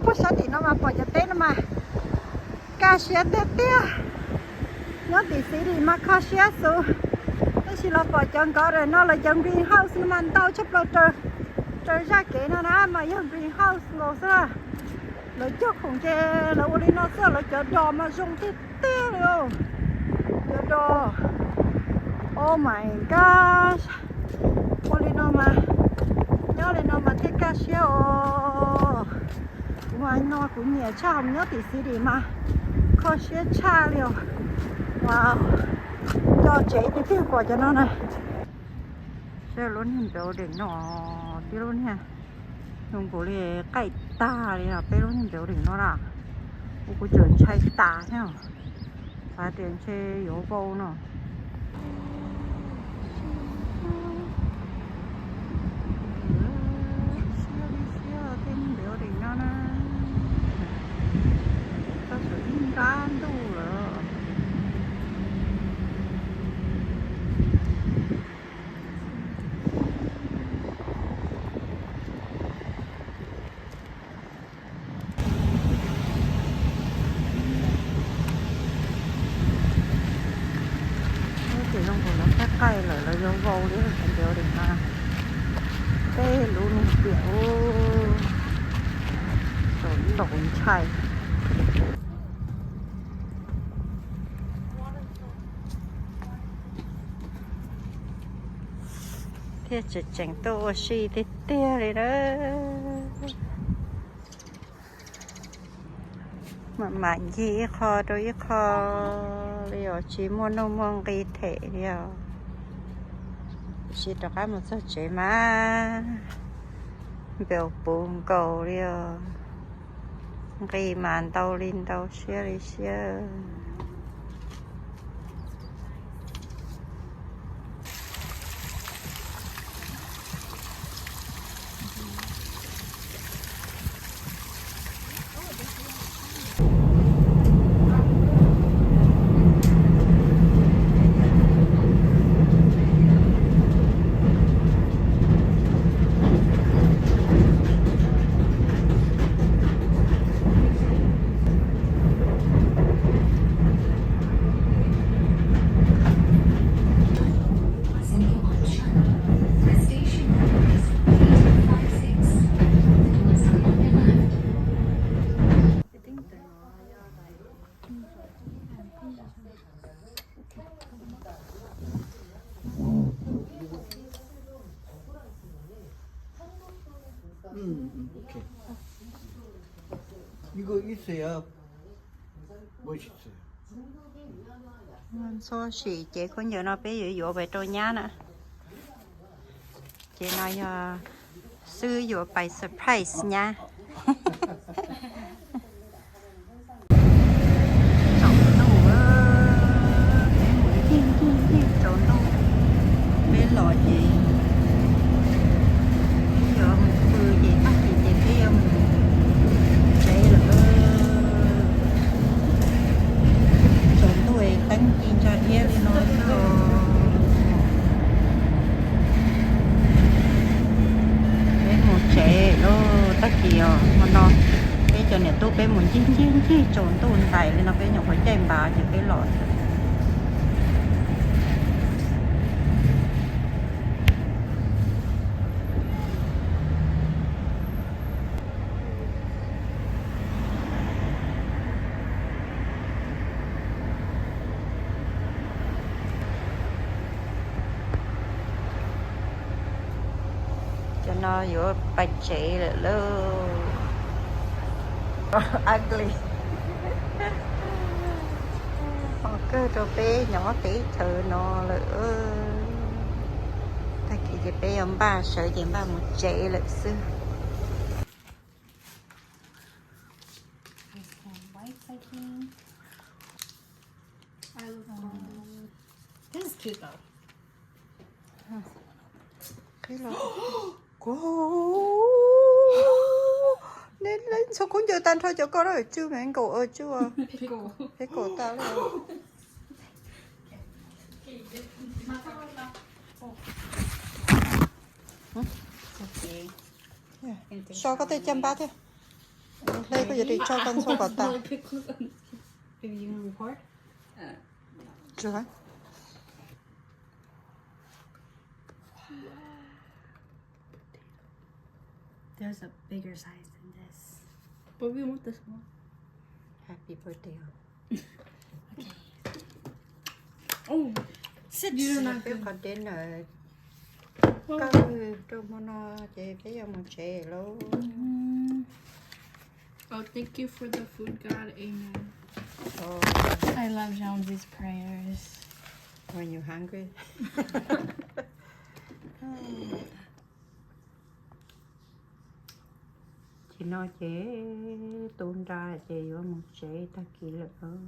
Ub, sab tim no mas pom cov teb no mas kaj siab tiag tiag. Nyob tim City mas kho siab xwb, tab sis los pom cov nkod no lawv cov greenhouse no mas ntau tshaj plaws raws zaj kev no na mas yog greenhouse nkaus xwb. Lawv cog khoom ces lawv ua li no xwb, lawv cov dos mas zoo tiag tiag li. Cov dos, oh my gosh, ua li no mas, nyob li no mas thiaj kaj siab os. Kuv mas no kuv nyiam tshaj, hos nyob tim City mas kho siab tshaj li os. Wow, cov tsev ces twb pom cov no na. Saib lub niag building no, tib lub niag zoo nkaus li qaij tag li os, peb lub niag building no na. Ua kuv tseem ntshai tas thiab, xav tias ntshe yuav vau no. Siab li siab tej building no na, txog saum ib nrab ntuj lawm. Ces zoo nkaus lawv qaij qaij lawm, lawv yuav vau li building no. Tej lub niag tiam ub, txaus ntshai. Thiaj tseem tseem tuaj ua si tiag tiag li na. Mam mam ncig ib qho rau ib qho li os, tsis muaj nuj muaj nqi them li os. Tiam sis rov qab mus txog tsev mas npeus puv nkaus li os. Nqi mas ntau li ntau, siab li siab. Ntxhua sim ces khaub ncaws no peb yuav yuav pais rau nyab na. Ces no yog xwb yuav pais surprise nyab. Tsaus ntuj, peb mus ncig ncig ncig tsaus ntuj. Peb los ces peb yuav mus pw ces tag kis ces peb yuav mus tsev lawm. Tsaus ntuj teeb ci ntsa iab li no xwb os. Peb mus tsev lawm, tag kis os, hmo no peb cov niam tub peb mus ncig ncig ncig tsaus ntuj ntais li no peb nyuam qhuav caij npas ces peb los. Cov no yuav pais tsev lawm lauj. Ugly. Ho kawg rau peb nyob teb chaws no lawm. Tag kis ces peb yuav npaj sawv ces npaj mus tsev lawm xwb. This is cute though. Qhib los. Neb leej ntxhua khaub ncaws tag nrho cov ko na, tsw me nkaum tsw. Peb kaum tas lawm. So koj tej caj npab thiab. Hle koj yuav ris tso tau ntxhua kom tas. If you can record. Tsuag. There's a bigger size than this. But we want this one. Happy birthday. Okay. Oh, sit. Peb qhov dinner. Koj rau hmo no ces peb yuav mus tsev lauj. Oh, thank you for the food, God. Amen. I love Jonesy's prayers. When you hungry. Tsis no ces tu nra ces yuav mus tsev tag kis lawm.